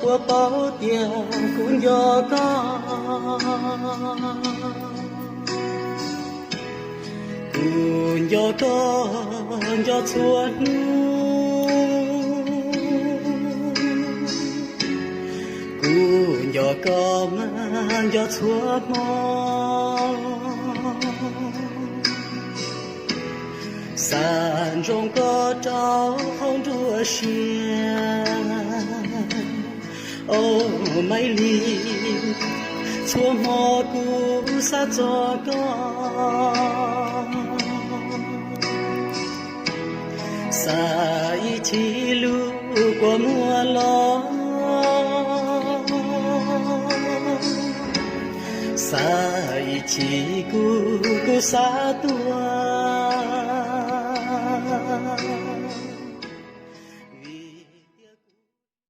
Puas paub tias kuv nco koj, kuv nco koj nco txhua hnub, kuv nco koj mas nco txhua hmo. Xav ntsoo koj rau hauv nruab siab, oh Maiv Lis, txhua hmo kuv xav txog koj. Xav ib chim lub kua muag los, xav ib chim kuv kuv xav tuag.